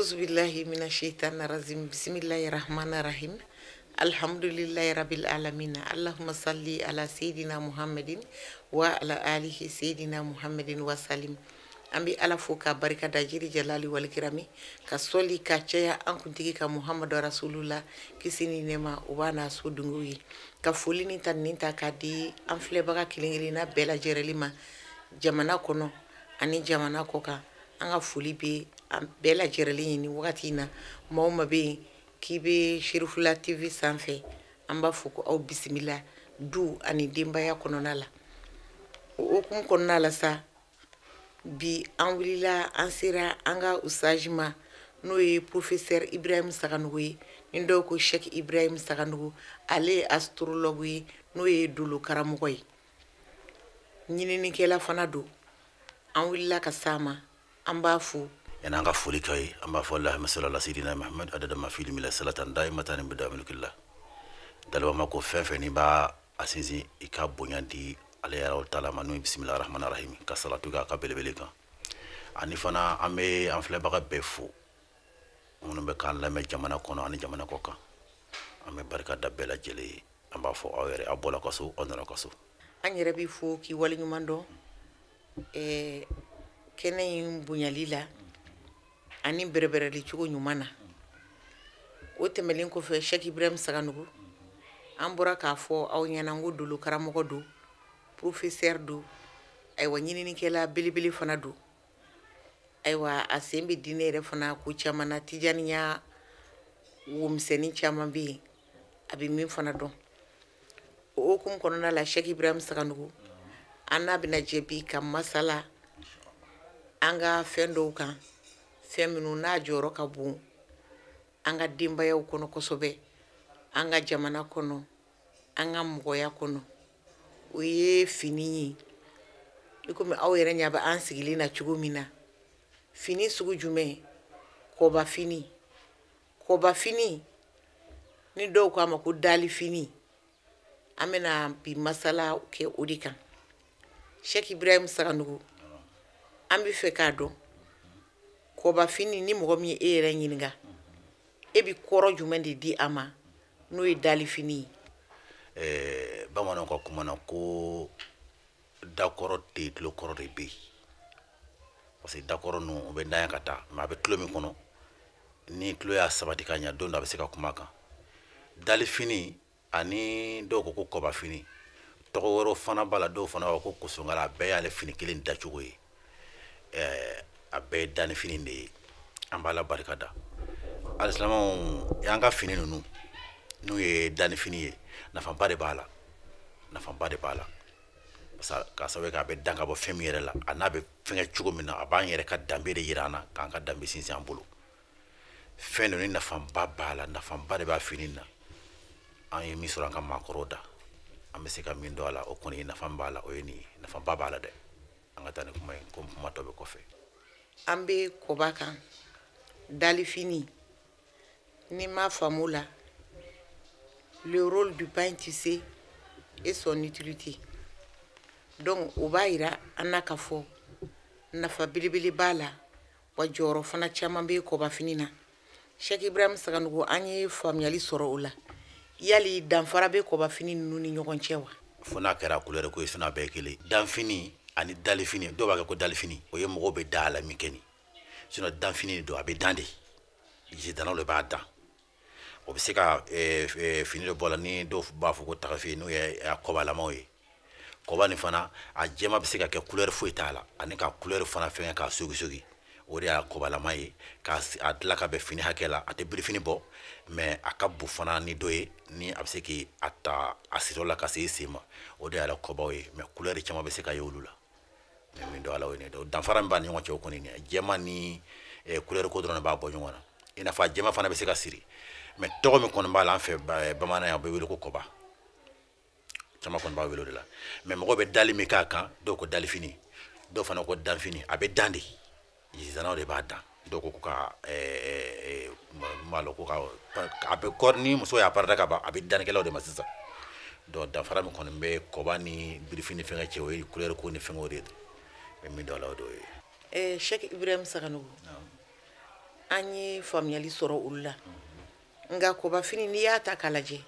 Auzubillahi mina shaitani rajim. Bismillahi rahmani rahim. Alhamdulillahi rabbil alamin. Allahumma salli ala sayyidina Muhammadin wa ala alihi sayyidina Muhammadin wa salim. An bɛ Ala fo k'a barika da jiri jalali walikirami ka sɔli ka caya an kuntigi ka Muhamadu rasulula, kisi ni nɛɛma o b'a n'a so dungew ye, ka foli ni ta nin ta k'a di an filɛbaga kelen-kelenna bɛɛ lajɛrɛli ma jamana kɔnɔ ani jamana kɔ kan. An ka foli bɛ an bɛɛ lajɛrɛlen ye nin wagati in na. Maa o maa bɛ yen k'i bɛ Cherifla TV sanfɛ, an b'a fɔ ko aw bisimila du ani denbaya kɔnɔna la. O hukumu kɔnɔna la sa, bi an wulila an sera an ka usaji ma, n'o ye professeur Ibrahim Saganogo ye, ni dɔw ko Cheikh Ibrahim Saganogo. Ale ye astrologue ye, n'o ye dolo karamɔgɔ ye, ɲininikɛla fana don. An wulila ka s'a ma, an b'a fo. Yani an ka foli kɛ ye, an b'a fɔ Allahumma salli ala sayyidina Muhammad adada ma fi ilmi salatan daimatan bi dawamilkillah. Dalibama ko fɛn fɛn n'i b'a a sinsin, i ka bonya di ale yɛrɛ taala ma, n'o ye bisimilahi rahmani rahim, ka salatu kɛ a ka belebele kan. Ani fana an bɛ an filɛbaga bɛɛ fo, minnu bɛ k'an lamɛn jamana kɔnɔ ani jamana kɔ kan. An bɛ barika da bɛɛ lajɛlen ye. An b'a fɔ aw yɛrɛ, aw bɔla ka so, aw nana ka so. An yɛrɛ b'i fo k'i waleɲuman dɔn kɛnɛ in bonyali la ani bɛrɛbɛrɛli cogo ɲuman na. O tɛmɛlen kɔfɛ, Cheikh Ibrahim Saganogo, an bɔra k'a fɔ aw ɲɛna ko dolo karamɔgɔ don, professeur don, ayiwa, ɲininikɛla belebele fana don. Ayiwa, a sen bɛ diinɛ yɛrɛ fana ko caman na, tijaniya womisɛnnin caman bɛ yen a bɛ min fana dɔn. O hukumu kɔnɔna la, Cheikh Ibrahim Saganogo, an n'a bɛna jɛ bi ka masala an ka fɛn dɔw kan, fɛn minnu n'a jɔyɔrɔ ka bon an ka denbayaw kɔnɔ kosɛbɛ, an ka jamana kɔnɔ, an ka mɔgɔya kɔnɔ. O ye fini ye. I komi aw yɛrɛ ɲɛ bɛ an sigilen na cogo min na, fini sugu jumɛn? Kɔbafini. Kɔbafini ni dɔw k'a ma ko dalifini. An bɛna bi masala kɛ o de kan. Cheikh Ibrahim Saganogo, an bɛ fɛ k'a dɔn, kɔbafini, ni mɔgɔ min ye e yɛrɛ ɲininka, e bɛ kɔrɔ jumɛn de di a ma, n'o ye dalifini ye? Bamananw ka kuma na ko dakɔrɔ tɛ yen, tulokɔrɔ de bɛ yen, parce que dakɔrɔ ninnu o bɛ ntanya ka taa, mais a bɛ tulo min kɔnɔ, ni tulo y'a sabati ka ɲɛ, don dɔ a bɛ se ka kuma a kan. Dalifini ani dɔw ko ko kɔbafini, tɔgɔ wɛrɛw fana b'a la, dɔw fana b'a fɔ ko kosongala. A bɛɛ y'ale fini kelen dacogo ye. A bɛɛ ye dannifini de ye. An b'a la barika da alisilamɛw y'an ka fini ninnu, n'u ye dannifini ye, nafaba de b'a la, nafaba de b'a la, parce que k'a sababu kɛ a bɛ dan ka bɔ fɛn min yɛrɛ la, a n'a bɛ fɛnkɛ cogo min na, a b'an yɛrɛ ka danbe de yira an na, k'an ka danbe sinsin an bolo. Fɛn dɔ ni nafaba b'a la, nafaba de b'a fini na. An ye min sɔrɔ an ka maakɔrɔw da, an bɛ se ka min dɔn a la, o kɔni ye nafa b'a la, o ye nin ye, nafaba b'a la dɛ. An ka taa ni kuma ye, komi kuma tɔ bɛ kɔfɛ. An bɛ kɔba kan, dalifini, ni m'a faamu la, le rôle du pagne tissé et son utilité. Donc o b'a yira an na k'a fɔ nafa belebele b'a la, wa jɔyɔrɔ fana caman bɛ kɔbafini na. Cheikh Ibrahim Saganogo, an ye faamuyali sɔrɔ o la. Yali danfara bɛ kɔbafini ninnu ni ɲɔgɔn cɛ wa? Fo n'a kɛra couleur ko ye, sinon a bɛɛ ye kelen. Danfini ani dalifini, dɔw b'a kɛ ko dalifini, o ye mɔgɔw bɛ da a la min kɛ nin, sinon danfini don, a bɛ dan de, jidannaw de b'a dan. O bɛ se ka fini dɔ bɔ a la, ni dɔw b'a fɔ ko tagafe, n'o ye a kɔbalamaw ye. Kɔba nin fana, a jɛma bɛ se ka kɛ couleur foyi t'a la, ani ka couleur fana fɛngɛ k'a sogi-sogi, o de y'a kɔbalama ye, k'a a dilan ka bɛn fini hakɛ la. A tɛ birifini bɔ, mais a ka bon fana ni dɔ ye, ni a bɛ se k'a ta a siriyɔrɔ la ka se i sen ma, o de y'a kɔbaw ye. Mais couleur caman bɛ se ka ye olu la, mais min dɔn a la, o ye nin ye. Danfara min b'a ni ɲɔgɔn cɛ, o kɔni nin ye jɛma ni couleur ko dɔrɔn de b'a bɔ ɲɔgɔn na. I n'a fɔ a jɛma fana bɛ se ka siri, mais tɔgɔ min kɔni b'a la an fɛ bamanan yan, o bɛ wele ko kɔba, caman kɔni b'a wele o de la. Mais mɔgɔw bɛ dali min k'a kan, dɔw ko dalifini, dɔw fana ko danfini. A bɛ dan de, yirizanaw de b'a dan. Dɔw ko ka n b'a lɔn ko ka a bɛ kɔri ni muso y'a parada ka ban, a bɛ dannikɛlaw de ma sisan. Donc danfara min kɔni bɛ kɔba ni birifini fɛngɛ cɛ, o ye couleur ko ni fɛngɛw de ye. Mɛ min dɔ la, o de ye. Cheikh Ibrahim Saganogo, An ye faamuyali sɔrɔ olu la. Nka kɔbafini, n'i y'a ta k'a lajɛ,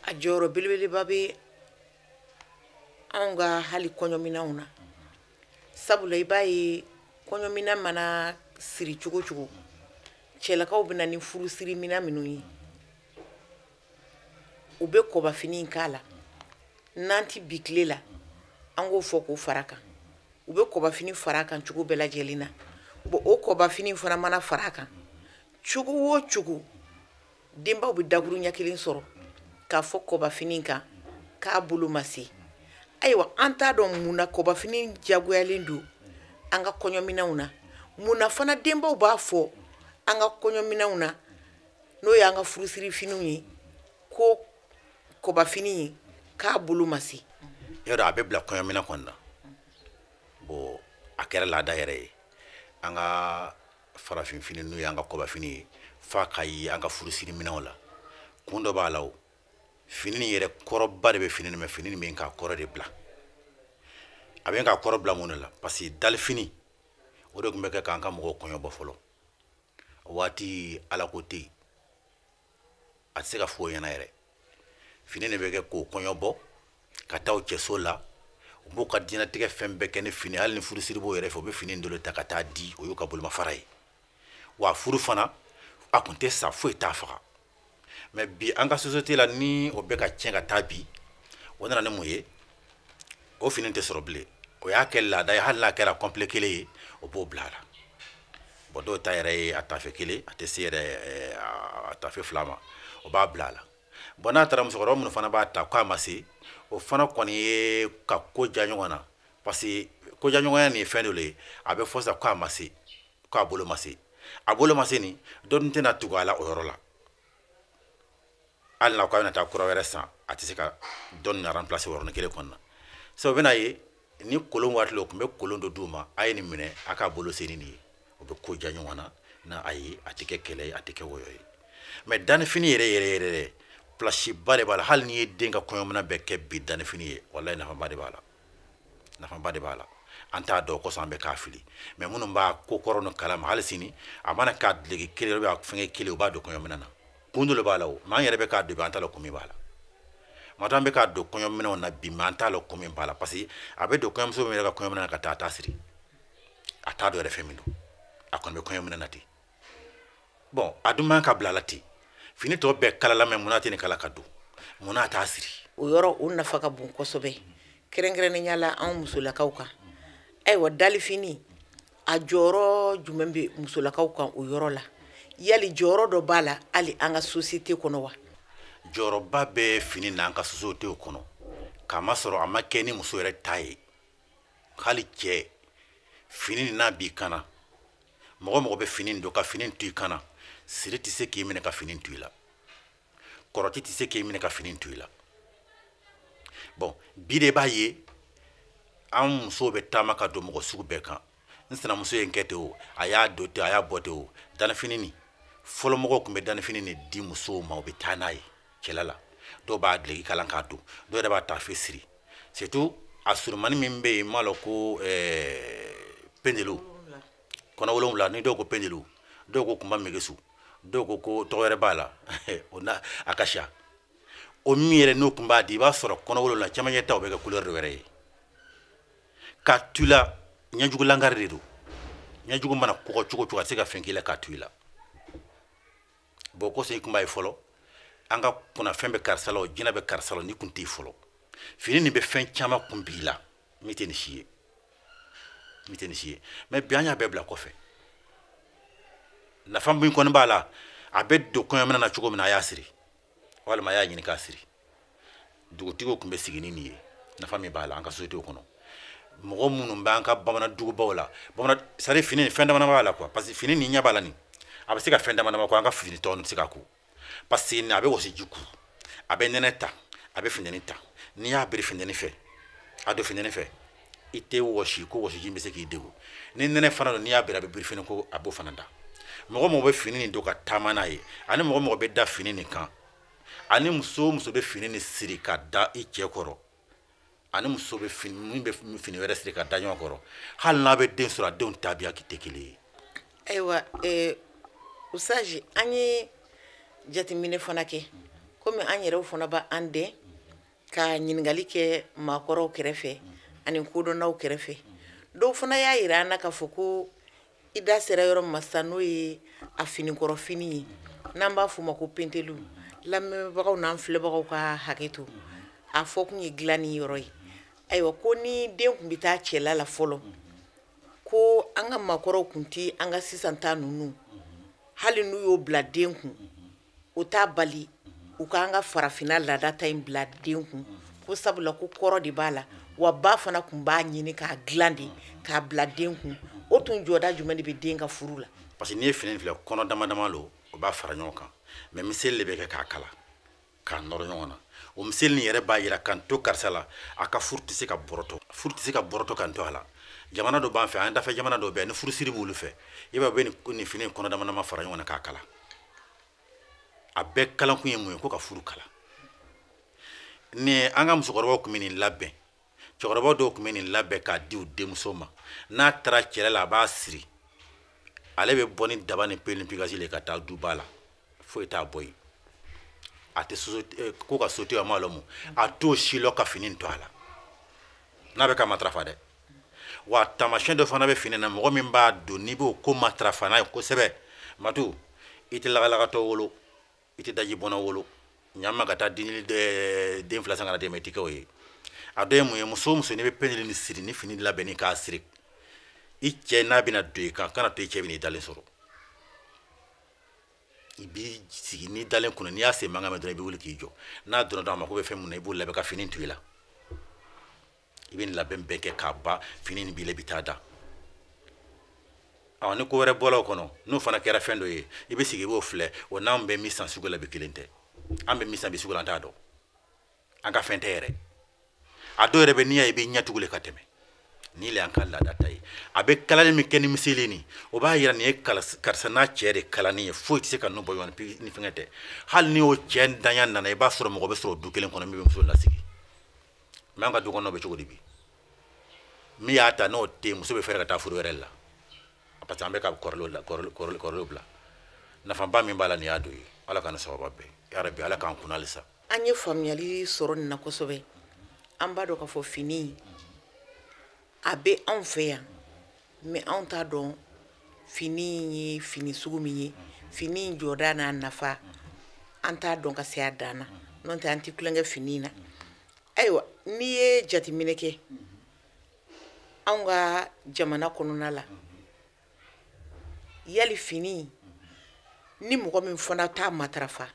a jɔyɔrɔ belebeleba bɛ anw ka hali kɔɲɔminɛnw na, sabula i b'a ye, kɔɲɔminɛn mana siri cogo cogo, cɛlakaw bɛ na ni furusiri minɛn minnu ye, u bɛ kɔbafini k'a la. N'an ti bi tile la, an k'o fɔ k'o fara kan, u bɛ kɔbafini fara kan cogo bɛɛ lajɛlen na. Bon, o kɔbafini fana mana fara kan cogo o cogo, denbaw bɛ dakuru ɲɛ kelen sɔrɔ k'a fɔ kɔbafini kan k'a bolo ma se. Ayiwa, an t'a dɔn mun na kɔbafini diyagoyalen don an ka kɔɲɔminɛnw na. Mun na fana denbaw b'a fɔ an ka kɔɲɔminɛnw na, n'o y'an ka furusirifiniw ye, ko kɔbafini ye k'a bolo ma se? Yɔrɔ a bɛ bila kɔɲɔminɛn kɔni na. Bon, a kɛra laada yɛrɛ ye, an ka farafinfini, n'o y'an ka kɔbafini ye, f'a ka ye an ka furusiri minɛnw la. Kun dɔ b'a la. O fini nin yɛrɛ, kɔrɔba de bɛ fini nin mɛ. Fini nin bɛ k'a kɔrɔ de bila. A bɛ k'a kɔrɔ bila mun de la? Parce que dalifini, o de tun bɛ kɛ k'an ka mɔgɔw kɔɲɔ bɔ fɔlɔ. O waati, ala ko tɛ yen, a tɛ se ka fɔ o ɲɛna yɛrɛ. Fini de bɛ kɛ k'o kɔɲɔ bɔ ka taa o cɛso la. U b'u ka diɲɛlatigɛ fɛn bɛɛ kɛ ni fini. Hali ni furusiri b'o yɛrɛ fɛ, u bɛ fini dɔ ta ka taa di, o y'u ka bolomafara ye. Wa furu fana, a kun tɛ sa, foyi t'a faga. Mais bi, an ka société la, ni o bɛ ka tiɲɛ ka taa bi, o nana ni mun ye? O fini tɛ sɔrɔ bilen. O y'a kɛ laada ye. Hali n'a kɛra complet kelen ye, o b'o bila a la. Bon, dɔw ta yɛrɛ ye a tafe kelen, a tɛ se yɛrɛ a tafe 2 ma, o b'a bila a la. Bon, n'a taara, musokɔrɔba minnu fana b'a ta k'a ma se, o fana kɔni ye ka ko ja ɲɔgɔn na, parce que ko ja ɲɔgɔnya nin ye fɛn dɔ le ye. A bɛ fɔ sisan k'a ma se, k'a bolo ma se. A bolo ma se nin, dɔ dun tɛna tugu a la o yɔrɔ la. Hali n'a ko a bɛna taa kura wɛrɛ san, a tɛ se ka dɔ nin remplacer o yɔrɔnin kelen kɔnɔna na. Sabu o bɛna ye ni kolon waati la, o tun bɛ kolon dɔ d'u ma: a ye nin minɛ, a k'a bolo se ni nin ye. O bɛ ko ja ɲɔgɔn na n'a a ye, a tɛ kɛ kɛlɛ ye, a tɛ kɛ wɔyɔ ye. Mais dannifini yɛrɛ yɛrɛ yɛrɛ, place ba de b'a la. Hali n'i ye den ka kɔɲɔminɛn bɛɛ kɛ bi dannifini ye, walayi, nafaba de b'a la, nafaba de b'a la. An t'a dɔn kosɔn, an bɛ k'a fili. Mais minnu b'a ko kɔrɔ ni kalama, hali sini a mana k'a duloki kelen ou a fɛngɛ kelen, u b'a don kɔɲɔminɛn na. Kun dɔ de b'a la. O mais an yɛrɛ bɛ k'a don bi, an t'a lɔn kun min b'a la. Maa an bɛ k'a don kɔɲɔminɛnw na bi, mais an t'a lɔn kun min b'a la, parce que a bɛ don kɔɲɔmuso min yɛrɛ ka kɔɲɔminɛn na ka taa, a t'a siri, a t'a dɔn yɛrɛ fɛn min don. A kɔni bɛ kɔɲɔminɛn na ten. Bon, a dun man ka bila a la ten. Fini tɔ bɛɛ kalala, mais munna tɛ nin kala ka don? Munna a t'a siri? O yɔrɔ, o nafa ka bon kosɛbɛ, kɛrɛnkɛrɛnnenya la anw musolakaw kan. Ayiwa, dalifini, a jɔyɔrɔ jumɛn bɛ musolakaw kan o yɔrɔ la? Yali jɔyɔrɔ dɔ b'a la hali an ka société kɔnɔ wa? Jɔyɔrɔba bɛ fini n'an ka société kɔnɔ, k'a masɔrɔ a ma kɛ ni muso yɛrɛ ta ye, hali cɛ, fini nin n'a b'i kana, mɔgɔ mɔgɔ bɛ fini don ka fini to i kana, siri tɛ se k'i minɛ ka fini to i la, kɔrɔti tɛ se k'i minɛ ka fini to i la. Bon, bi de b'a ye, an musow bɛ taama ka don mɔgɔ sugu bɛɛ kan. N sinamuso ye n kɛ ten, o a y'a don ten, a y'a bɔ ten. O dannifini nin, fɔlɔ mɔgɔw tun bɛ dannifini nin di musow ma, u bɛ taa n'a ye cɛla la. Dɔw b'a duloki kalan k'a don, dɔw yɛrɛ b'a taafe siri. Surtout a surumani min bɛ yen, n m'a lɔn ko pendelu kɔnɔ 7 ni dɔw ko pendelu, dɔw ko kunba megesu, dɔw ko ko tɔgɔ wɛrɛ b'a la, o n'a a ka siya. O min yɛrɛ n'o tun b'a di, i b'a sɔrɔ kɔnɔ 7 camancɛ ta, o bɛ kɛ couleur dɔ wɛrɛ ye k'a tu i la. Ɲɛjugu langari de don. Ɲɛjugu mana kɔgɔ cogo cogo, a tɛ se ka fɛn k'i la k'a tu i la. Bon, kosɔn i kun b'a ye fɔlɔ, an ka kunnafɛn bɛ karisa la, o jinɛ bɛ karisa la, n'i kun tɛ yen fɔlɔ, fini nin bɛ fɛn caman kun b'i la min tɛ nin si ye, min tɛ nin si ye. Mais bi, an y'a bɛɛ bila kɔfɛ. Nafa min kɔni b'a la, a bɛ don kɔɲɔminɛn na cogo min na, a y'a siri walima a y'a ɲini k'a siri. Dugutigiw tun bɛ sigi ni nin ye. Nafa min b'a la an ka société kɔnɔ, mɔgɔ minnu b'an ka bamanan dugubaw la, bamanan, c'est à dire fini fɛn dama dama b'a la quoi. Parce que fini nin ɲɛ b'a la nin, a bɛ se ka fɛn dama dama ko an ka fini tɔ ninnu tɛ se ka ko, parce que a bɛ wɔsiji ku, a bɛ nɛnɛ ta, a bɛ funteni ta. N'i y'a biri funteni fɛ, a don funteni fɛ, i tɛ wɔsi ko wɔsiji bɛ se k'i degun. Ni nɛnɛ fana don, n'i y'a biri, a bɛ biri fini ko, a b'o fana da. Mɔgɔ mɔgɔ bɛ fini nin don ka taama n'a ye, ani mɔgɔ mɔgɔ bɛ da fini nin kan, ani muso o muso bɛ fini nin siri ka da i cɛ kɔrɔ, ani muso bɛ fini min bɛ fini wɛrɛ siri ka da ɲɔgɔn kɔrɔ, hali n'a bɛ den sɔrɔ, a denw tabiya tɛ kelen ye. Ayiwa, Usaji, an ye jateminɛ fana kɛ, komi an yɛrɛw fana b'an dɛn ka ɲininkali kɛ maakɔrɔw kɛrɛfɛ ani kodɔnnaw kɛrɛfɛ. Dɔw fana y'a yira an na k'a fɔ ko i da sera yɔrɔ min ma sisan, n'o ye a finikɔrɔfini ye, n'an b'a f'o ma ko pentelu. Lamɛnbagaw n'an filɛbagaw ka hakɛ to, a fɔ kun ye dilanni yɔrɔ ye. Ayiwa, ko ni den tun bɛ taa cɛla la fɔlɔ, ko an ka maakɔrɔw tun tɛ an ka sisan ta ninnu, hali n'u y'o bila den kun, o t'a bali u k'an ka farafinna laada ta in bila den kun, ko sabula ko kɔrɔ de b'a la, wa ba fana tun b'a ɲini k'a dilan de k'a bila den kun. O tun jɔda jumɛn de bɛ den ka furu la? Parce que n'i ye fini filɛ, kɔnɔ dama dama lo, o b'a fara ɲɔgɔn kan, mais miseli de bɛ kɛ k'a kala k'a nɔrɔ ɲɔgɔn na. O miseli nin yɛrɛ b'a yira k'an to karisa la, a ka furu tɛ se ka bɔrɔtɔ, furu tɛ se ka bɔrɔtɔ k'an to a la. Jamana dɔ b'an fɛ, an dafɛ jamana dɔ bɛ yen, ni furusiri b'olu fɛ, i b'a ye u bɛ nin fini in kɔnɔ dama dama fara ɲɔgɔn na k'a kala. A bɛɛ kalankun ye mun ye? Ko ka furu kala. Ni an ka musokɔrɔbaw tun bɛ nin labɛn, cɛkɔrɔba dɔw tun bɛ nin labɛn k'a di u denmuso ma, n'a taara cɛla la, a b'a siri, ale bɛ bɔ ni daba ni pelu ni pikasi le ka taa duba la, foyi t'a bɔ yen. A tɛ soso, ko ka sote a ma lɔn mun, a t'o si lɔ ka fini to a la n'a bɛ ka matarafa dɛ. Wa taamasiyɛn dɔ fana bɛ fini na, mɔgɔ min b'a don n'i b'o ko matarafa n'a ye kosɛbɛ, matu, i tɛ lagalagatɔ wolo, i tɛ daji bɔnna wolo, ɲama ka taa den fila san ka na den ma, i tɛ kɛ o ye. A dɔ ye mun ye? Muso o muso n'i bɛ pɛntiri ni siri ni fini labɛnni k'a siri, i cɛ n'a bɛna don i kan, kana to i cɛ bɛna i dalen sɔrɔ. I b'i sigi n'i dalen kunna, n'i y'a sen mankan mɛn dɔrɔn, i bɛ wuli k'i jɔ. N'a donna dɔrɔn, a mako bɛ fɛn mun na, i b'o labɛn ka fini to i la. I bɛ nin labɛn bɛɛ kɛ k'a ban, fini nin b'i la, i bɛ taa da. Ni ko wɛrɛ bɔra o kɔnɔ, n'o fana kɛra fɛn dɔ ye, i bɛ sigi i b'o filɛ. O n'anw bɛ min san sugu la bi kelen tɛ. An bɛ min san bi sugu la, an t'a dɔn, an ka fɛn tɛ yɛrɛ. A dɔw yɛrɛ bɛ n'i y'a ye, i bɛ ɲɛ tugu le ka tɛmɛ. Ni le y'an ka laada ta ye. A bɛ kalali min kɛ ni miseli nin, o b'a yira nin ye karisa n'a cɛ de kalanni ye, foyi tɛ se ka ninnu bɔ ɲɔgɔn na ni fɛngɛ tɛ. Hali ni o cɛ ntanya nana, i b'a sɔrɔ mɔgɔ bɛ sɔrɔ du kelen kɔnɔ min bɛ muso lasigi. Mɛ an ka du kɔnɔ bɛ cogo di bi? Min y'a ta n'o tɛ yen, muso bɛ fɛɛrɛ ka taa furu wɛrɛ la, parce que an bɛ ka kɔrɔlenw bila. Nafaba min b'a la, nin y'a dɔ ye. Ala ka nin sababa bɛn yarabi, Ala k'an kunna halisa. An ye faamuyali sɔrɔ nin na kosɛbɛ. An b'a dɔn k'a fɔ fini a bɛ anw fɛ yan, mɛ anw t'a dɔn fini ye fini sugu min ye, fini in jɔda n'a nafa an t'a dɔn ka se a dan na, n'o tɛ an tɛ tulonkɛ fini na. Ayiwa, n'i ye jateminɛ kɛ anw ka jamana kɔnɔna la, yali fini ni mɔgɔ min fana t'a matarafa,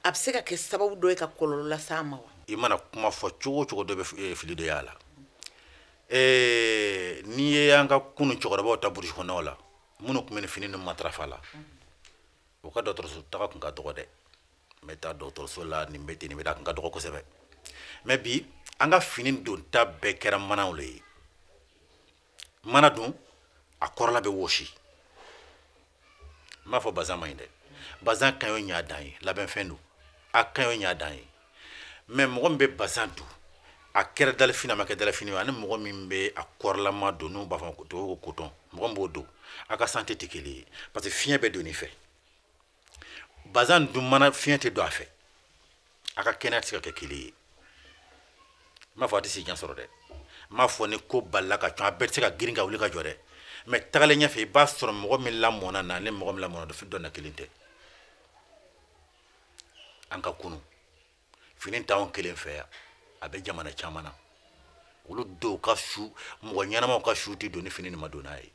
a bɛ se ka kɛ sababu dɔ ye ka kɔlɔlɔ las'a ma wa? I mana kuma fɔ cogo o cogo, dɔ bɛ fili dɔ y'a la. N'i ye an ka kunun cɛkɔrɔbaw ta burusi kɔnɔnaw la, minnu tun bɛ nin fini ninnu matarafa la, u ka dɔgɔtɔrɔso taga tun ka dɔgɔ dɛ. N bɛ taa dɔgɔtɔrɔso la, nin bɛ ten, nin bɛ ten, a tun ka dɔgɔ kosɛbɛ. Mɛ bi an ka fini donta bɛɛ kɛra manaw le ye. Mana dun, a kɔrɔla bɛ wɔsi. N b'a fɔ bazan man ɲi dɛ, bazan ka ɲi o ɲa dan ye, labɛnfɛn don, a ka ɲi o ɲa dan ye. Mɛ mɔgɔ min bɛ bazan don, a kɛra dalifini a ma kɛ dalifini ye, ani mɔgɔ min bɛ a kɔrɔlama don, n'u b'a fɔ tubabu ko coton, mɔgɔ min b'o don, a ka santé tɛ kelen ye, parce que fiɲɛ bɛ don i fɛ. Bazan dun mana fiɲɛ tɛ don a fɛ, a ka kɛnɛya tɛ se ka kɛ kelen ye. N m'a fɔ a tɛ si jan sɔrɔ dɛ, n m'a fɔ ni ko balila ka cun a bɛɛ tɛ se ka girin ka wuli ka jɔ dɛ. Mɛ tagalen ɲɛfɛ, i b'a sɔrɔ mɔgɔ min lamɔnna na ni mɔgɔ min lamɔnna dɔ na kelen tɛ. An ka kunun fini t'anw kelen fɛ yan, a bɛ jamana caman na. Olu dɔw ka su, mɔgɔ ɲɛnamaw ka su tɛ don ni fini nin ma don n'a ye.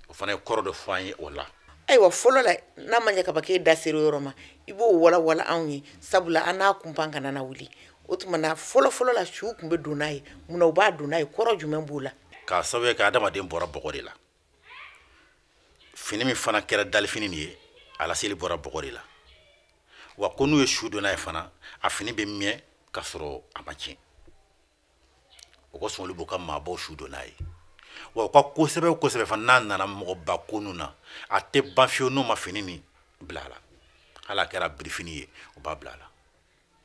O fana ye kɔrɔ dɔ fɔ an ye o la. Ayiwa, fɔlɔ la, n'a ma ɲɛ kaba k'e da sera o yɔrɔ ma, i b'o walawala anw ye, sabula an n'a kunpan kana na wuli. O tuma na fɔlɔ fɔlɔ la, su tun bɛ don n'a ye, munna u b'a don n'a ye, kɔrɔ jumɛn b'o la? K'a sababu kɛ adamaden bɔra bɔgɔ de la. Fini min fana kɛra dalifini nin ye, a laseli bɔra bɔgɔ de la. Wa ko n'u ye su don n'a ye fana, a fini bɛ mɛn k'a sɔrɔ a ma tiɲɛ. O kosɔn olu b'u ka maabaw su don n'a ye. Wa u ka kosɛbɛ o kosɛbɛ fana, n'a nana mɔgɔba ko ninnu na, a tɛ ban fiyewu n'u ma fini nin bila a la. Hali a kɛra birifini ye, u b'a bila a la,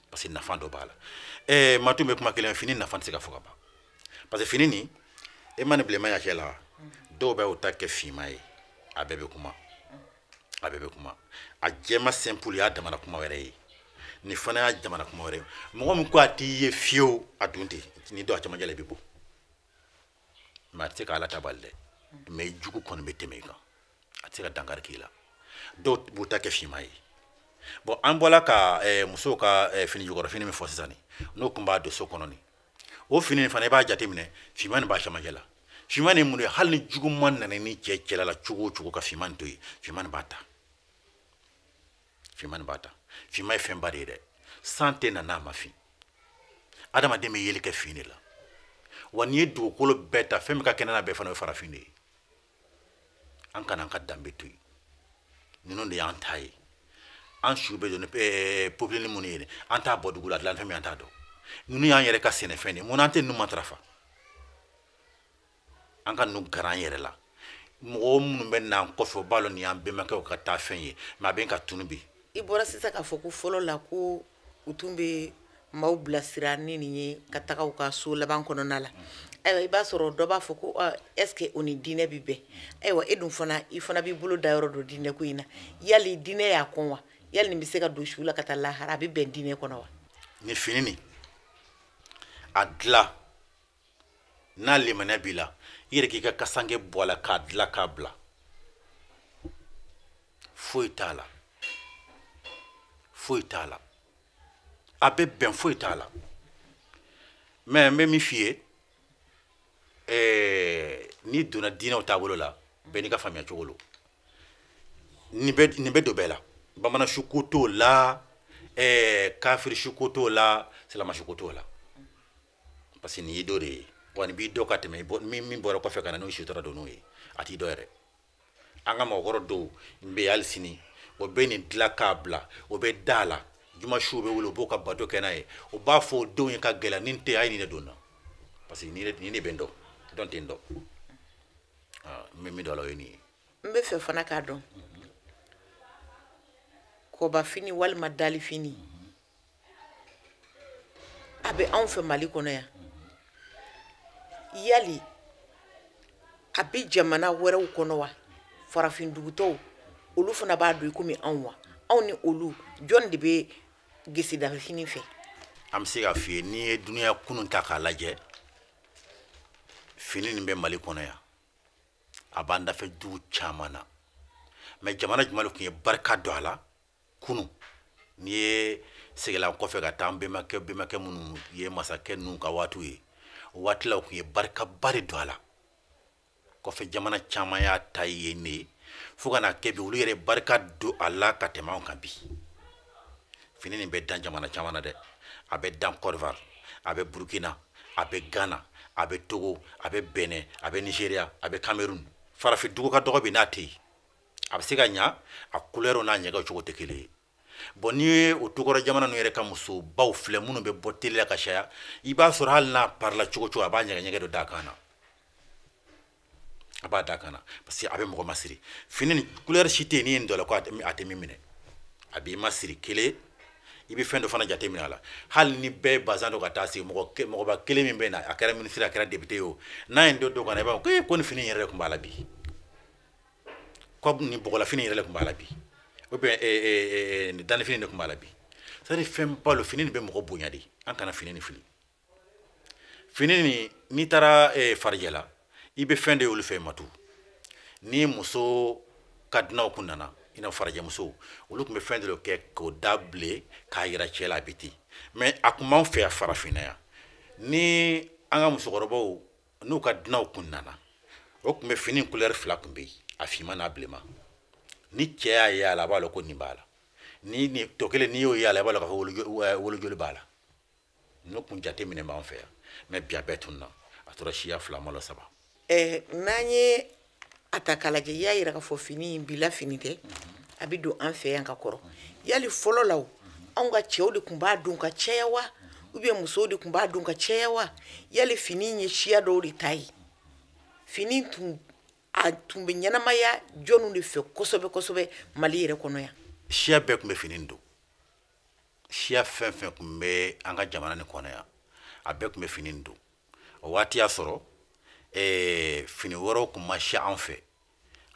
parce que nafa dɔ b'a la. Matu bɛ kuma kelen, fini nafa tɛ se ka fɔ ka ban, parce que fini nin, e ma nin bilenman y'a cɛ la, dɔw bɛ o ta kɛ finman ye. A bɛɛ bɛ kuma, a bɛɛ bɛ kuma. A jɛma simple y'a damana kuma wɛrɛ ye, nin fana y'a damana kuma wɛrɛ ye. Mɔgɔ min ko a t'i ye fiyewu, a dun ten n'i don a cɛmancɛ la, i bɛ bɔ. Mais a tɛ se ka Ala ta bali dɛ, mais jugu kɔni bɛ tɛmɛ i kan, a tɛ se ka dankari k'i la. Dɔw b'u ta kɛ finman ye. Bon, an bɔla ka musow ka fini jukɔrɔ fini min fɔ sisan nin, n'o tun b'a don so kɔnɔ nin, o fini nin fana, i b'a jateminɛ, finman nin b'a cɛmancɛ la. Finman nin mun ye? Hali ni juguman nana ni cɛ cɛla la cogo o cogo, ka finman nin to yen, finman nin b'a ta, finman nin b'a ta. Finman ye fɛnba de ye dɛ. San tɛ na n'a ma fin. Adamaden bɛ yeli kɛ fin de la. Wa n'i ye dugukolo bɛɛ ta, fɛn min ka kɛnɛ n'a bɛɛ fana, o ye farafin de ye. An kana an ka danbe to yen. Ninnu de y'an ta ye. An su bɛ don ni popili minnu ye, an t'a bɔ dugu la, dilan fɛn min an t'a dɔn. Ninnu y'an yɛrɛ ka sɛnɛfɛn de ye. Mun na an tɛ ninnu matarafa? An ka ninnu garan an yɛrɛ la. Mɔgɔ minnu bɛ n'an kɔfɛ, u b'a lɔn nin y'an bɛnbakɛw ka taa fɛn ye, mais a bɛ ka tunu bi. I bɔra sisan k'a fɔ ko fɔlɔ la, ko u tun bɛ maaw bilasira ni nin ye ka taga u ka so laban kɔnɔna la. Ayiwa, i b'a sɔrɔ dɔ b'a fɔ ko est ce que o ni diinɛ bɛ bɛn? Ayiwa, e dun fana, i fana b'i bolo da yɔrɔ dɔ diinɛ ko in na. Yali diinɛ y'a kɔn wa? Yali nin bɛ se ka don su la ka taa lahara? A bɛ bɛn diinɛ kɔnɔ wa? Nin fini nin, a dilan n'a limaniya b'i la, i yɛrɛ k'i ka kasange bɔ a la k'a dilan k'a bila, foyi t'a la, foyi t'a la, a bɛ bɛn, foyi t'a la. Mais n bɛ min f'i ye, n'i donna diinɛw taabolo la, bɛɛ n'i ka faamuya cogo lo. Nin bɛ don bɛɛ la. Bamanan suko t'o la, kafiri suko t'o la, silama suko t'o la, parce que nin y'i dɔ de ye. Wa nin b'i dɔn ka tɛmɛ min bɔra kɔfɛ ka na n'o sutura don n'o ye, a t'i dɔn yɛrɛ. An ka mɔgɔkɔrɔ dɔw bɛ yen hali sini, o bɛ nin dilan k'a bila, o bɛ da la, juma su bɛ wele, u b'o ka bato kɛ n'a ye. O b'a fɔ o denw ye ka gɛlɛya, ni n tɛ, a ye nin de don n na, parce que nin de bɛ n dɔn, dɔn tɛ n dɔn. N bɛ min dɔn a la, o ye nin ye. N bɛ fɛ fana k'a dɔn, kɔbafini walima dalifini, a bɛ anw fɛ Mali kɔnɔ yan. Yali a bɛ jamana wɛrɛw kɔnɔ wa? Farafin dugutɔw, olu fana b'a don i komi anw wa? Anw ni olu, jɔn de bɛ gesedafini fɛ? An bɛ se k'a f'i ye, n'i ye dunuya kunun ta k'a lajɛ, fini nin bɛ Mali kɔnɔ yan, a b'an dafɛ dugu caman na. Mais jamana jumɛn de tun ye barika don a la kunun? N'i ye seginna kɔfɛ ka taa an bɛnbakɛ minnu ye masakɛ ninnu ka waatiw ye, o waati la u tun ye barikaba de don a la. Kɔfɛ jamana caman y'a ta yen de, fo ka na kɛ bi, olu yɛrɛ barika don a la ka tɛmɛ anw kan bi. Fini nin bɛ dan jamana caman na dɛ. A bɛ dan Côte d'Ivoire, a bɛ Burkina, a bɛ Ghana, a bɛ Togo, a bɛ Benin, a bɛ Nigeria, a bɛ Cameroun. Farafin dugu ka dɔgɔ bi n'a tɛ yen. A bɛ se ka ɲa, a couleur n'a ɲɛgɛn cogo tɛ kelen ye. Bon, n'i ye o tukɔrɔ jamana ninnu yɛrɛ ka musobaw filɛ, minnu bɛ bɔ télé la ka caya, i b'a sɔrɔ hali n'a parila cogo cogo, a b'a ɲɛgɛn ɲɛgɛn dɔ d'a kan na, a b'a d'a kan na, parce que a bɛ mɔgɔ masiri. Fini ni couleur si tɛ yen n'i ye nin dɔ la ko a tɛ min minɛ, a b'i masiri kelen. I bɛ fɛn dɔ fana jateminɛ a la, hali ni bɛɛ ye bazan dɔ ka taa sigi, mɔgɔba kelen min bɛ na, a kɛra ministre, a kɛra député ye o, n'a ye nin dɔ ka na, i b'a fɔ ko nin fini yɛrɛ de tun b'a la bi, ko nin bɔgɔlafini yɛrɛ de tun b'a la bi, ou bien nin dannifini de tun b'a la bi. C'est à dire, fɛn ba lo, fini nin bɛ mɔgɔ bonya de. An kana fini nin fili. Fini nin, n'i taara farijɛ la, i bɛ fɛn dɔ ye olu fɛ matu. Ni muso ka dunanw kun nana, i n'a fɔ farajɛ musow, olu tun bɛ fɛn dɔ kɛ k'o da bilen k'a yira cɛ la, a bɛ ten. Mais a tun b'anw fɛ yan farafinna yan, ni an ka musokɔrɔbaw n'u ka dunanw kun nana, o tun bɛ fini couleur fila tun bɛ yen, a finman n'a bilenman. Ni cɛ y'a ye a la, a b'a dɔn ko nin b'a la. Ni nin tɔ kelen, n'i y'o ye a la, i b'a dɔn k'a fɔ wolojoli b'a la. N'o kun jate minɛ b'an fɛ yan, mais bi a bɛɛ tununna, a tora siya fila malo saba. N'an ye a ta k'a lajɛ, i y'a yira k'a fɔ fini in bila fini tɛ, a bɛ don an fɛ yan ka kɔrɔ. Yali fɔlɔ la o, anw ka cɛw de tun b'a don ka caya wa, ou bien musow de tun b'a don ka caya wa? Yali fini in ye siya dɔw de ta ye? Fini tun, a tun bɛ ɲɛnamaya jɔnniw de fɛ kosɛbɛ kosɛbɛ Mali yɛrɛ kɔnɔ yan? Siya bɛɛ tun bɛ fini don. Siya fɛn fɛn tun bɛ an ka jamana nin kɔnɔ yan, a bɛɛ tun bɛ fini don. O waati y'a sɔrɔ fini wɛrɛw tun ma si an fɛ.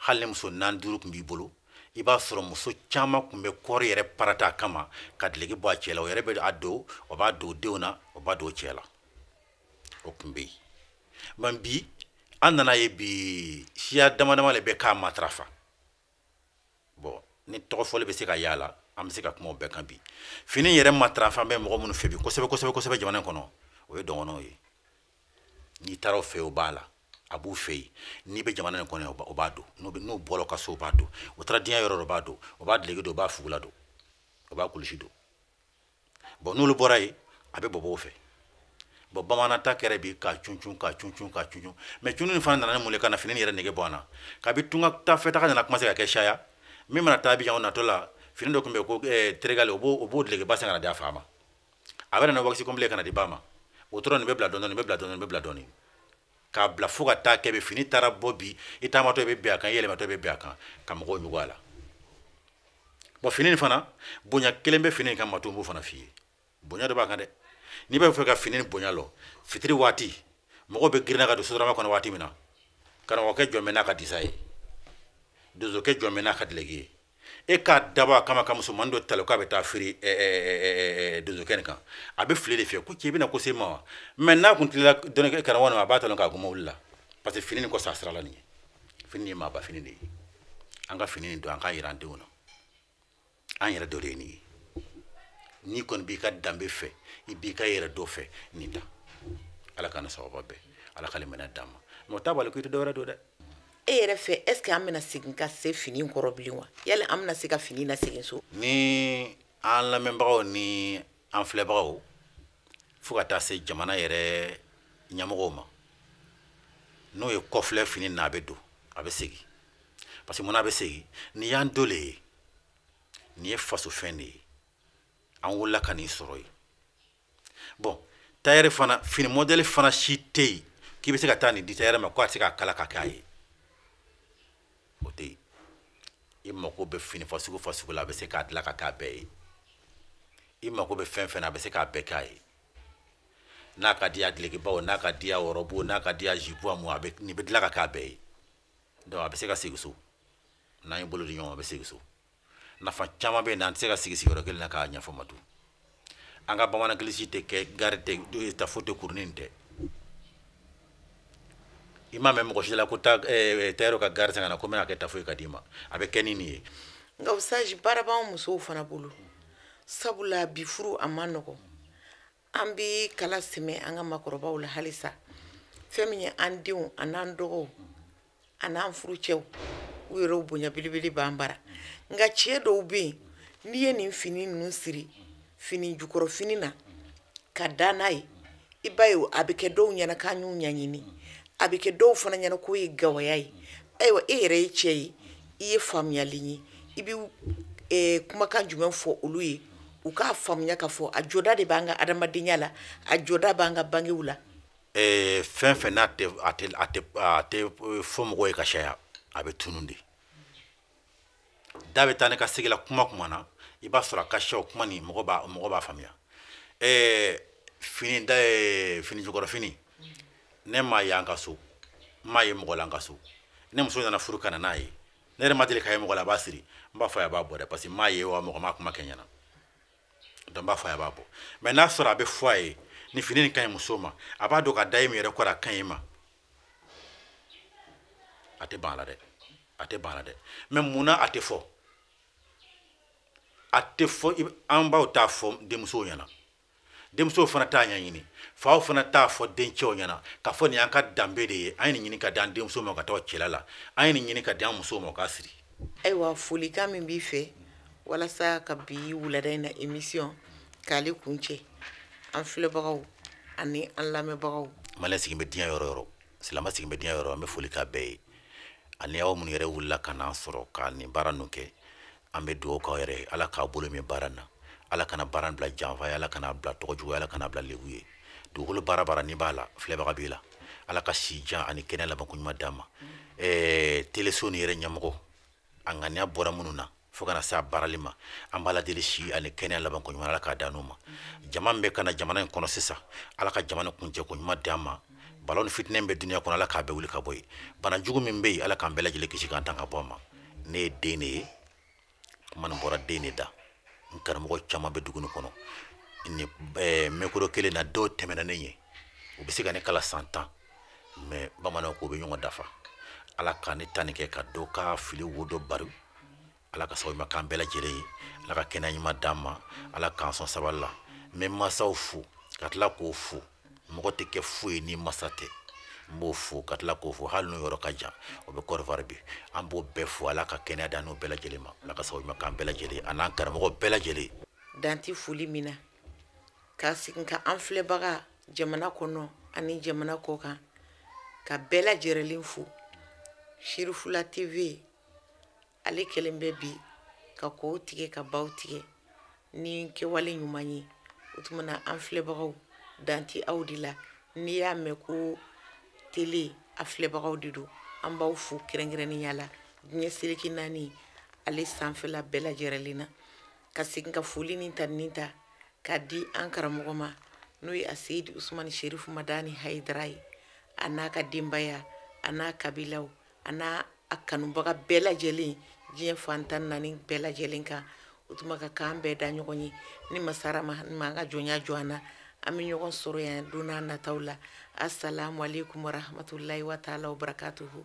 Hali ni muso 4 5 tun b'i bolo, i b'a sɔrɔ muso caman tun bɛ kɔɔri yɛrɛ parata a kama ka duloki bɔ a cɛ la. O yɛrɛ bɛ a don, o b'a don denw na, o b'a don cɛ la. O tun bɛ yen. Mais bi an nana ye bi siya dama dama de bɛ k'a matarafa. Bon, ni tɔgɔ fɔli bɛ se ka y'a la, an bɛ se ka kuma o bɛɛ kan bi. Fini yɛrɛ matarafa bɛ mɔgɔ minnu fɛ bi kosɛbɛ kosɛbɛ kosɛbɛ jamana in kɔnɔ, o ye dɔgɔnɔw ye. N'i taara o fɛ yen, o b'a la, a b'u fɛ yen. N'i bɛ jamana in kɔnɔ, o b'a don. N'u bɔra u ka so, o b'a don. O taara diɲɛ yɔrɔ dɔ, o b'a don. O b'a duloki don, o b'a fugula don, o b'a kulusi don. Bon, n'olu bɔra yen, a bɛ bɔbɔw fɛ. Bon, bamanan ta kɛra bi k'a cuncun, k'a cuncun, k'a cuncun. Mais cunni fana nana ni mun ye ka na fini yɛrɛ nege bɔ an na. Kabi tunga ta fɛ taga nana commencer ka kɛ caya. Min mana taa Abidjan, o natɔ la, fini dɔ tun bɛ yen ko Teregali, o b'o dulokiba san ka na di a fa ma. A bɛ na ni waxi complet ka na di ba ma. O tora nin bɛ bila dɔɔni, nin bɛ bila dɔɔni, nin bɛ bila dɔɔni. K'a bila fo ka taa kɛ bi fini taara bɔ bi, i taamatɔ i bɛ bɛn a kan, i yɛlɛmatɔ i bɛ bɛn a kan, ka mɔgɔw ɲugu a la. Bon, fini nin fana, bonya kelen bɛ fini in kan, Matu, n b'o fana f'i ye. Bonya dɔ b'a kan dɛ. N'i b'a fɛ ka fini nin bonya lɔ, fitiri waati, mɔgɔw bɛ girinna ka don sotarama kɔnɔ waati min na, karamɔgɔkɛ jɔn bɛ n'a ka disa ye, donsokɛ jɔn bɛ n'a ka duloki ye. E k'a dabɔ a kama ka musomanin dɔ ta k'a bɛ taa feere donsokɛ nin kan, a bɛ fili de fɛ ko cɛ i bɛna ko se ma wa. Mais n'a kun tilela dɔnnikɛ karamɔgɔ nin ma, a b'a talon k'a kun mobili la, parce que fini nin kɔsɔn a sirala nin ye. Fini nin ye maaba fini de ye. An ka fini nin don, an k'a yira an denw na. An yɛrɛ dɔ de ye nin ye. N'i kɔni b'i ka danbe fɛ, i b'i ka yɛrɛ dɔ fɛ, nin ta. Ala k'an sababa bɛn, Ala ka limaniya d'an ma. Mais o t'a bali ko i tɛ dɔ wɛrɛ don dɛ. E yɛrɛ fɛ, est ce que an bɛna segin ka se fini kɔrɔ bilen wa? Yali an bɛna se ka fini lasegin so? Ni an lamɛnbagaw ni an filɛbagaw, fo ka taa se jamana yɛrɛ ɲɛmɔgɔw ma, n'o ye kɔfilɛ fini na, a bɛ don, a bɛ segin. Parce que mun na a bɛ segin? Nin y'an dɔ le ye, nin ye fasofɛn de ye, an wolola ka nin sɔrɔ yen. Bon, tailleur fana, fini modèle fana si tɛ yen k'i bɛ se ka taa nin di tailleur ma k'a tɛ se k'a kala ka k'a ye. O tɛ yen. I mako bɛ fini fasugu fasugu la, a bɛ se k'a dilan ka k'a bɛɛ ye. I mako bɛ fɛn fɛn na, a bɛ se k'a bɛɛ k'a ye. N'a ka di a dulokibaw, n'a ka di a robe, n'a ka di a jupe, a mun, a bɛ nin bɛ dilan ka k'a bɛɛ ye. Donc a bɛ se ka segin so. N'an ye bolo di ɲɔgɔn ma, a bɛ segin so. Nafa caman bɛ yen, n'an tɛ se ka sigi sigiyɔrɔ kelen na k'a ɲɛfɔ Matu. An ka bamanan kilisi tɛ kɛ gari tɛ, tafo tɛ, kurunin tɛ. I m'a mɛn mɔgɔ si la ko taa tailleur ka gari san ka na ko n bɛna kɛ tafo ye ka d'i ma. A bɛ kɛ ni nin ye. Nka o sage, baara b'anw musow fana bolo. Sabula bi furu a man nɔgɔn. An bɛ kala sɛmɛ an ka maakɔrɔbaw la halisa. Fɛn min ye an denw an'an dɔgɔw an'an furucɛw, u yɛrɛw bonya belebele b'an bara. Nka cɛ dɔw bɛ yen, n'i ye nin fini ninnu siri fini jukɔrɔ fini na ka da n'a ye, i b'a ye a bɛ kɛ dɔw ɲɛna k'an y'u ɲɛɲini, a bɛ kɛ dɔw fana ɲɛna k'o ye gawaya ye. Ayiwa, e yɛrɛ ye cɛ ye, i ye faamuyali ye, i bɛ kumakan jumɛn fɔ olu ye u k'a faamuya k'a fɔ a jɔda de b'an ka adamadenya la, a jɔda b'an ka bangew la? Fɛn fɛn n'a tɛ, a tɛ, a tɛ, a tɛ fɔ mɔgɔw ye ka caya, a bɛ tunun de. Da bɛ taa ne ka segi la kuma kuma na, i b'a sɔrɔ a ka siya o kuma nin mɔgɔ b'a faamuya. Fini da ye fini jukɔrɔ fini. Ne m'a ye an ka so, n m'a ye mɔgɔ la an ka so. Ne muso nana furu ka na n'a ye, ne yɛrɛ ma deli k'a ye mɔgɔ la a b'a siri. N b'a fɔ a ye a b'a bɔ dɛ, parce que n m'a ye wa mɔgɔ m'a kuma kɛ n ɲɛna. Donc n b'a fɔ a ye a b'a bɔ. Mais n'a sɔrɔ a bɛ fɔ a ye ni fini nin ka ɲi muso ma, a b'a dɔn ka da e min yɛrɛ kɔrɔ a ka ɲi ma. A tɛ ban a la dɛ, a tɛ ban a la dɛ. Mais munna a tɛ fɔ? A tɛ fɔ, an baw t'a fɔ denmusow ɲɛna. Denmusow fana t'a ɲɛɲini, faw fana t'a fɔ dencɛw ɲɛna k'a fɔ nin y'an ka danbe de ye, an ye nin ɲini ka di an denmuso ma ka taa cɛla la, an ye nin ɲini ka di an musow ma u k'a siri. Ayiwa, folikan min b'i fɛ walasa ka bi wulada in na émission k'ale kuncɛ an filɛbagaw ani an lamɛnbagaw. Maliyɛn sigilen bɛ diɲɛ yɔrɔ o yɔrɔ, silamɛ sigilen bɛ diɲɛ yɔrɔ o yɔrɔ, an bɛ foli k'a bɛɛ ye. Ani aw minnu yɛrɛ wulila ka n'an sɔrɔ ka nin baara ninnu kɛ, an bɛ dugawu k'aw yɛrɛ ye, Ala k'aw bolo min baara in na, Ala kana baara in bila janfa ye, Ala kana bila tɔgɔ jugu ye, Ala kana bila lebu ye. Dugukolo baara baara n'i b'a la, filɛbaga b'i la. Ala ka si jan ani kɛnɛya labanko ɲuman d'an ma. Teleso nin yɛrɛ ɲɛmɔgɔ, a ŋaniya bɔra minnu na fo kana se a baarali ma, an b'a ladeli si ani kɛnɛya labanko ɲuman, Ala k'a d'an n'u ma. Jama min bɛ ka na jamana in kɔnɔ sisan, Ala ka jamana kuncɛko ɲuman d'an ma. Balaw ni fitinɛ bɛ dunuya kɔnɔ, Ala k'a bɛɛ wuli ka bɔ yen. Bana jugu min bɛ yen, Ala k'an bɛɛ lajɛlen kisi k'an tan ka bɔ a ma. Ne ye den de ye, kuma nin bɔra den de da. N karamɔgɔ caman bɛ dugu nin kɔnɔ ni micro kelen na, dɔw tɛmɛna ne ɲɛ, u bɛ se ka ne kala san 10, mais bamananw ko u bɛ ɲɔgɔn dafa. Ala ka ne ta nin kɛ ka dɔ ka fili wo dɔ bari. Ala ka sababu ɲuman k'an bɛɛ lajɛlen ye, Ala ka kɛnɛya ɲuman d'an ma, Ala k'an sɔn sabali la. N bɛ masaw fo ka tila k'o fo. Mɔgɔ tɛ kɛ foyi ye ni masa tɛ. N b'o fo ka tila k'o fo, hali n'o yɔrɔ ka jan, o bɛ Côte d'Ivoire bi. An b'o bɛɛ fo. Ala ka kɛnɛya d'an n'o bɛɛ lajɛlen ma. Ala ka sababu ɲuman k'an bɛɛ lajɛlen a n'an karamɔgɔ bɛɛ lajɛlen. Dan tɛ foli min na, ka segin ka an filɛbaga jamana kɔnɔ ani jamana kɔ kan, ka bɛɛ lajɛlen fo. Sirifula TV ale kɛlen bɛ bi ka kow tigɛ ka baw tigɛ ni kɛwale ɲuman ye. O tuma na an filɛbagaw, dan tɛ aw de la. N'i y'a mɛn ko tele, a filɛbagaw de don. An b'aw fo kɛrɛnkɛrɛnnenya la diɲɛ seleke naani ale sanfɛla bɛɛ lajɛlen na. Ka segin ka foli ni ta ni ta k'a di an karamɔgɔ ma, n'o ye Aseyidi Usumani Sherifu Madani Hayidara ye, a n'a ka denbaya, a n'a kabilaw, a n'a a kanubaga bɛɛ lajɛlen diɲɛ fan 14 bɛɛ lajɛlen kan. O tuma ka k'an bɛɛ da ɲɔgɔn ye ni masara ma an ka jɔnya jɔ an na. An bɛ ɲɔgɔn sɔrɔ yan don n'a nataw la. Assalamu alaikum warahmatullahi wa ta'ala wa barakatuhu.